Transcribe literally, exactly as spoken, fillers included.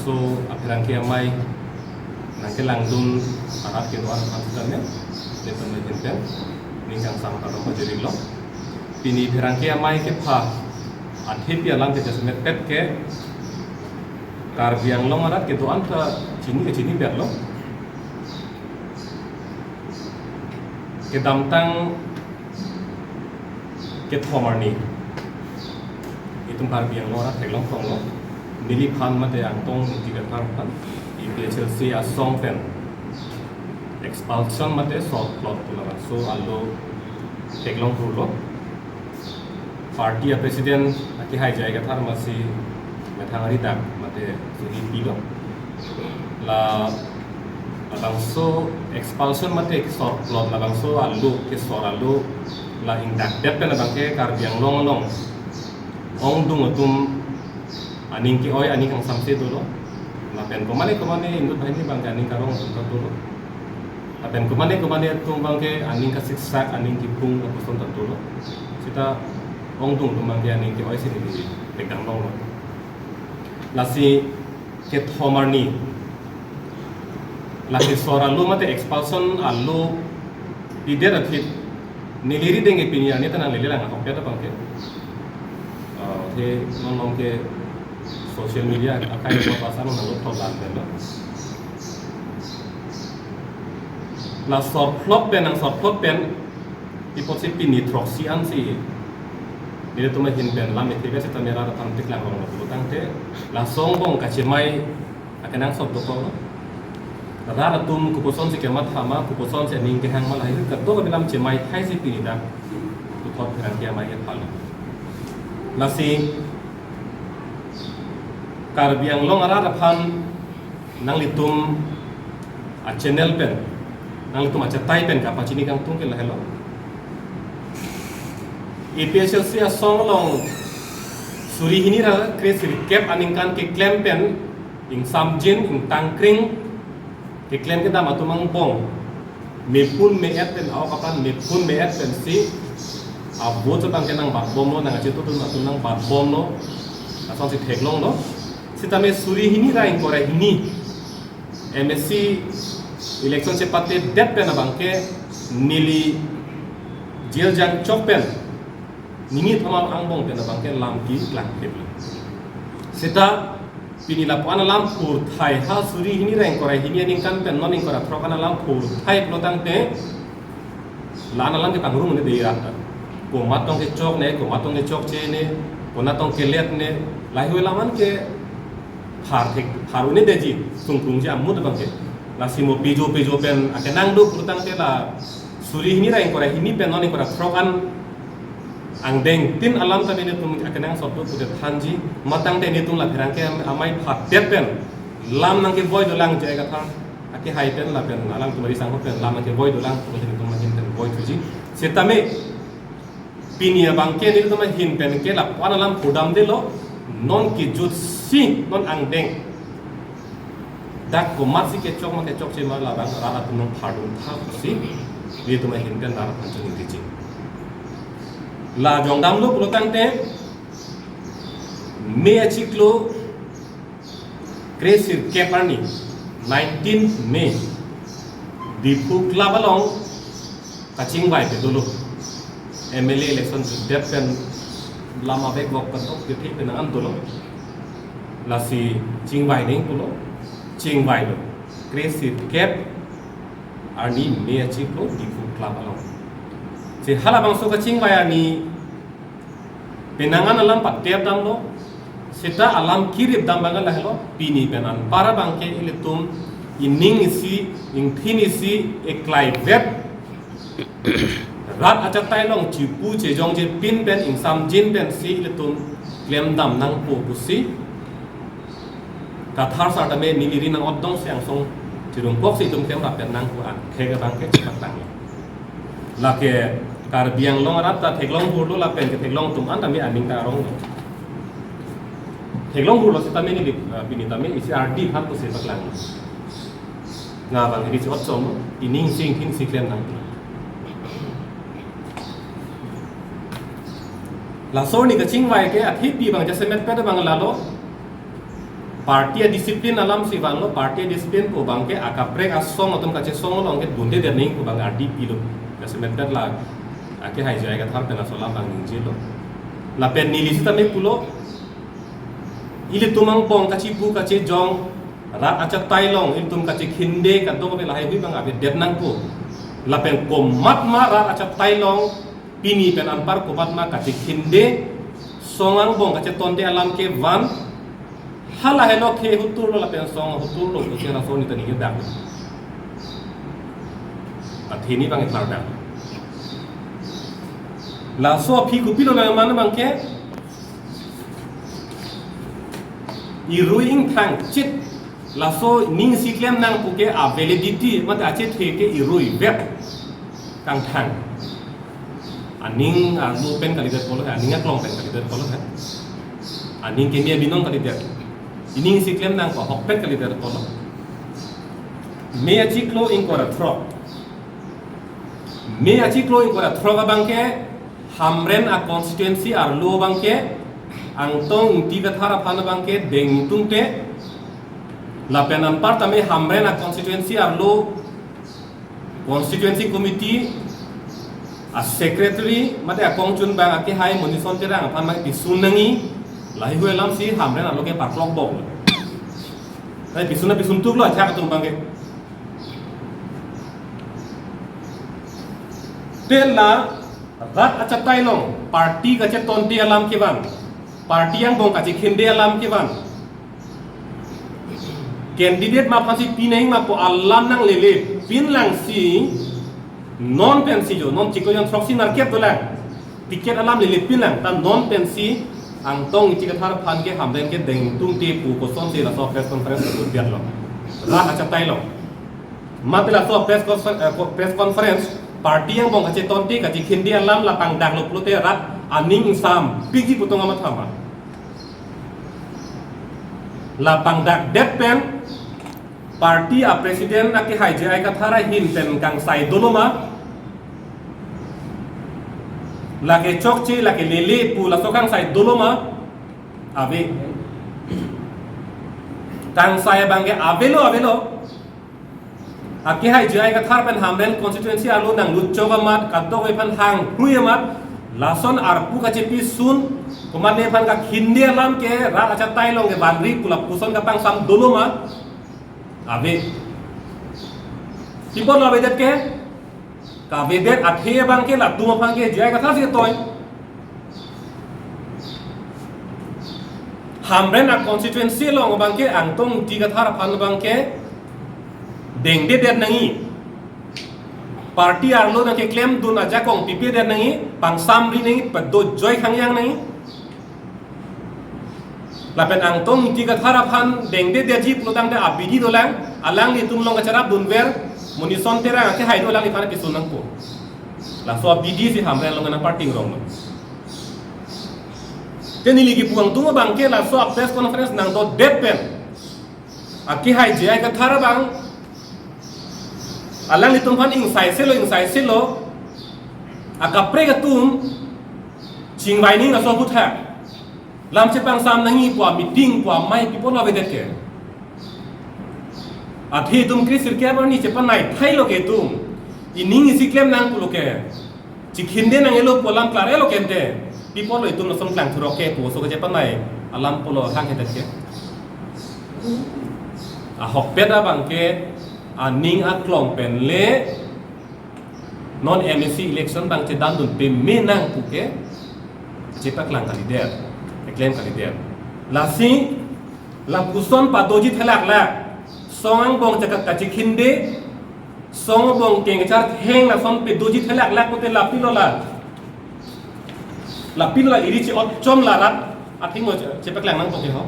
So, apherangke amei nangkelangdun arat kedo-an aphan sitame, netum ahin pen ning kangsam kardom pajirlo. Pini pherangke amei kepha athepi alam ke jasemet pet ke Karbi Anglong arat kedo-an ta chini ke chini pet lo. Kedamtang kethom arni itum Karbi Anglong arat theklong thonglo. Neliphan mate Angtong Ingti Kathar aphan A P H L C asong pen expulsion mate sorplot pu labangso alo theklong thurlo. Party a president akehai J I Kathar amatsi methang ari dak mate suri pilo. La labangso expulsion mate kesorplot labangso alo kesor alo la ingdakdet pen abangke Karbi Anglong along ongdung atum aning ke-oi aning kangsamse dolo. Lapen komane komane inut banghini abangke aning karong atum ta dolo. Lapen komane komane atum abangke aning kasiksak aning kipung apuson ta dolo. Seta ongdung atum abangke aning ke-oi si neli pekdang longlo. Lasi kethom arni la kesor alo mate expulsion alo pidet athit neli rideng ke pini arni ta nanglele lang ahok pet abangke. Ah, the non long ke social media akai buat pasang nang lo thok lan pen lo. La sorplot pen nang sorplot pen ipotsi pini throksi ansi nelitum ahin pen lam ethebe seta mera atum tik lang rong lo tangte laso angbong kachemai akenangsot dokok lo. Rat atum kopuson si kematha ma, kopuson si aning kehang ma lahai kadokave alam chemai thai si pini dak puthot pherangke amei kepha lo. Lasi Karbi Anglong arat aphan nanglitum a channel pen, nanglitum achatai pen kapachini kangtung ke lahelo. A P H L C asong along suri hini ra kre sirkep aningkan keklem pen ingsamjin ingtangkring keklem kedam atum angbong mephun me-et pen a-ok aphan mephun me-et pensi avo chotang ke nangbatbomlo, nang achetutun atum nangbatbomlo, asonsi theklonglo. Sitame suri hini ra ingkoi ra hini M A C election chepatedet pen abangke neli jail jangchok pen nini thomam angbong pen abangke lam keklangthiplo. Seta pini lapu-an alam phurthai ha suri hini ra ingkoi ra hini aningkan pen non ingkoi ra throk an alam phurthai pulo tangte la-an alam ke pangrung ne dei rat ta. Komat tong kechok ne, komat tong kechokche ne, konat tong kelet ne, lahai alam an ke phar thek phar un-edetji sungkrungji amut abangke. Lasi mo pijo pijo pen akenang do pulo tangte la suri hini ra ingkoi ra hini pen non ingkoi ra throk an angdeng tin alam ta netum akenangsot do pute thanji, matangte netum la pherangke amei phadet pen lam nangkevoi dolang J I Kathar akehai pen lapen alangtum ari sangho pen lam nangkevoi dolang pute netum ahin pen voi thuji. Sitame pini abangke netum ahin pen ke lapu-an alam phurdamdelo, non kejutsi non angdeng dak komatsi kechok ma kechokche ma labang rat atum nangphardun tha pusi netum ahin pen rat aphan choningri ji. La jongdamlo pulo tangte May achiklo kre sirkep arni, nineteenth May, Diphu Club along kachingvai ke dolo. M L A election jutdet pen lam avek vok kadok kethe pen an dolo. Lasi chingvai ding pulo, chingvailo. Kre sirkep arni May achiklo Diphu Club along. Si halabangso kachingvai arni penang an alam patep damlo, seta alam kerip dam abang lahelo, pini pen anpar abangke ilitum ining isi, ingthin isi, eklaivet rat achatai along chipu chejongje pin pen ingsamjin pensi ilitum klemdam nangpo pusi Kathar sar tame neli ri nang-otdong si angsong chirungkok si itum klemrap pen nangpu an khek abangke chepaklanglo. Lake Karbi Anglong arat ta theklong burlo lapen ketheklong atum an tame aning ta aronglo. Theklong burlo sitame neli, eh, pini tame isi ardi aphan pusi paklanglo. Nga abang isi otchom, ining sing thin si klem nang. Laso arni kachingvai ke athepi abang jasemet pet abang lalo. Party a-discipline alam si vanlo, party a-discipline pu abangke akaprek asong atum kachesong along ke dunde dening pu abang ardi pilo. Kasemet pet la ake hai J I Kathar pen laso alam abang ningjelo. Lapen neli sitame pulo, ilitum angbong kachipu kachejong, rat achatai along ilitum kachekhinde kadokave lahai hui abang avedet nangpo. Lapen komatma rat achatai along pini pen anpar komatma kachekhinde, song angbong kachetonde alam kevan, hala helo khe hutur lo lapen song hutur lo pusi laso neta ningjedak. Athe neli abang klardak. Laso aphi kopilo nangman abangke irui ingthang chit, laso ning isi klem nang puke a-validity mate achethe ke irui vet kangthang. Aning arlo pen kalidet pulo he, aning aklong pen kalidet pulo he. Aning keme abinong kalidet. Ining isi klem nang ko ahokpet kalidet pulo. May achiklo ingkoi ra throk. May achiklo ingkoi ra throk abangke Hamren a-constituency arlo abangke Angtong Ingti Kathar aphan abangke dengtungte, lapen anpar tame Hamren a-constituency arlo constituency committee a-secretary mate akongchunbang ake hai Monison Terang aphan mai pisun nangji, lahai hui alam si Hamren arlo ke paklok bok. Hai pisun na pisun tuklo ajahak atum abangke. Te la rat achatai along party kachetonde alam kevan, party angbong kachekhinde alam kevan, candidate ma aphansi pinangji ma pu alam nanglele pinlang si non pensi jo, non chiklo jon throksi nerkep dolang. Ticket alam lele pinlang, ta non pensi Angtong Ingti Kathar aphan ke Hamren ke dengtungte pu kosonsi laso press conference kedo biar lo. Rat achatai along. Mate laso press confer-, eh, ko-, press conference, party angbong kachetonde kachekhinde alam la pangdaklo pulote rat aning ingsampikji pu tong amat thama. La pangdakdet pen party a-president ake hai J I Kathar ahin pen kangsai dolo ma, lake chokche, lake lele pu laso kangsai dolo ma, ave. Kangsai abangke avelo, avelo. Ake hai J I Kathar pen Hamren constituency arlo nanglut chok amat, kadokave aphan hanghrui amat, lason arpu kachepisun, komatne aphan kakhinde alam ke rat achatai along kevanri pu lapuson kapangsam dolo ma, ave. Pi apot lo avedet ke, kavedet athe abangke latum aphan ke J I Kathar si toi. Hamren a-constituency along abangke Angtong Ingti Kathar aphan abangke dengdedet nangji. Party arlo nangkeklemdun ajakong pipedet nangji, pangsamri nangji, padojoi khangjang nangji. Lapen Angtong Ingti Kathar aphan dengdedetji pulotangte abidi dolang, alanglitum along kacharapdunver, Monison Terang ake hai do alangliphan pisun nangpo. Laso abidi si Hamren along nangparting rong lo. Te neli kipu angtung abangke laso a-press conference nangdodet pen, ake hai J I Kathar abang alanglitum aphan ingsaiselo, ingsaiselo, akaprek atum chingvai nangji laso aphuthak. Lam chepangsam nangji pu a-meeting pu amei pi apot lo avedet ke. Athe itum kre sirkep arni chepanai thailo ke itum. Ining isi klem nang pulo ke. Chekhinde nanglo pu alam klarlo ke ante. Pi apot lo itum lason klangthurok ke pu oso ke chepanai alam pulo hanghedet ke. Ahokpet abangke aning aklong pen le non M A C election abang chedandun peme nang puke chepaklang kalidet, keklem kalidet. Lasi lapuson padoji thelaklak, song angbong chekak kachekhinde, song angbong kengchar theng lason padoji thelaklak pute lapilo la. Lapilo la iri che-otchom la rat athengno che-, chepaklang nang puke ho.